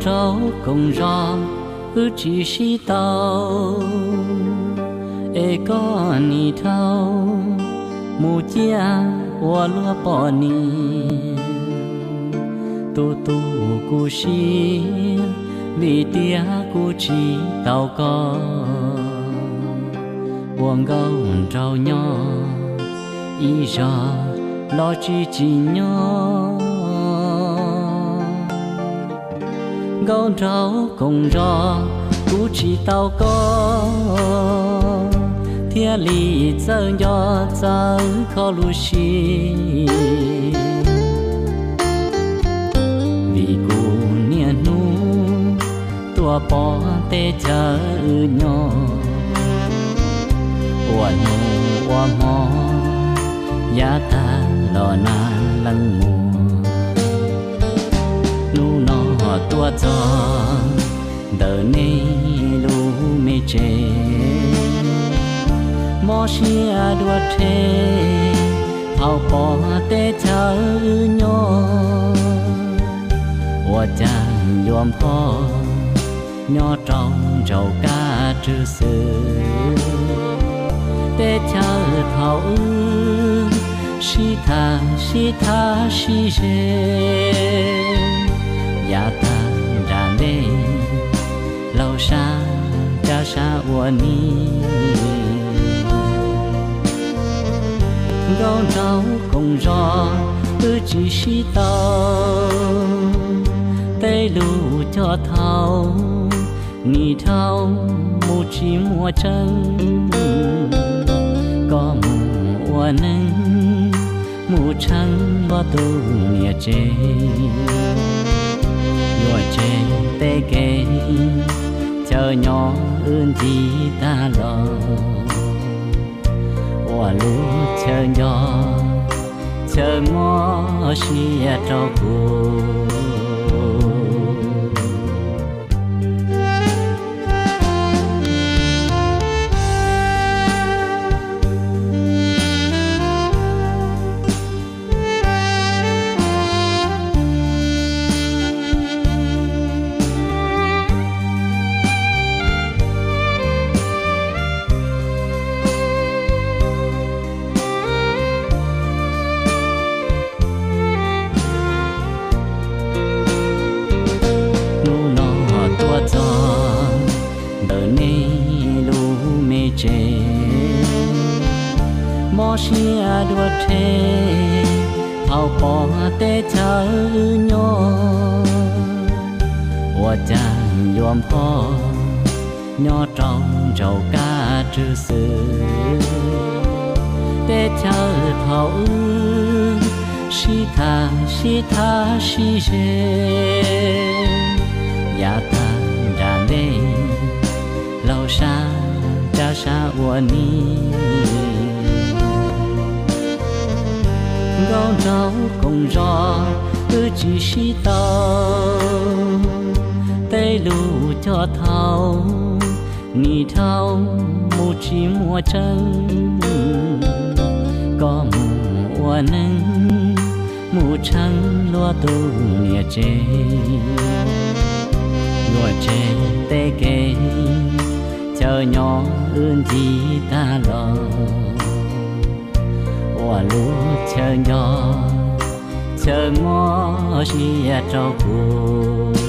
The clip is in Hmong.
Rau koom zos wb tsis sib tau, es koj nim dhau mus ciaj ua luag poj niam. Tus tus kuv siab vim tias kuv tsis tau koj, ua nkauj nraug nyob ib zos los tsis tsim nyog. Nkauj nraug koom zos kuv tsis tau koj, thiaj li txawj nco txawj kho lub siab. Vim kuv niaj hnub tuaj pom teb chaws wb nyob, ua hnub ua hmo yav tag los nag leej muag. Hnub no tuaj txog ntawm nej lub me tsev, mob siab dua rhe thaum pom teb chaws wb nyob. Ua cas yuav npho nyob rau ntsaum kab rwg xwb. Teb chaws thaum wb sib tham sib tham sib ze, yav tag nram ntej laug sab cab sab ua ni. Nkauj nraug koom zos wb tsis sib tau, tej lus cog thaum nim dhau mus tsis muaj tseeb. Koj mus ua neeg mus tsheej luag tus niam tsev, yuam tsev tej kev chaw nyob wb ncig tag los, ua lub chaw nco chaw mob siab rau kuv. Hnub no tuaj txog ntawm nej lub me tsev, mob siab dua rhe thaum pom teb chaws wb nyob. Ua cas yuav npho nyob rau ntsaum kab rwg xwb. Teb chaws thaum wb sib tham sib tham sib ze, yav tag nram ntej laug sab cab sab ua ni. Nkauj nraug koom zos wb tsis sib tau, tej lus cog thaum nim dhau mus tsis muaj tseeb. Koj mus ua neeg mus tsheej luag tus niam tsev, yuam tsev tej kev chaw nyob wb ncig tag los, ua lub chaw nco chaw mob siab rau kuv.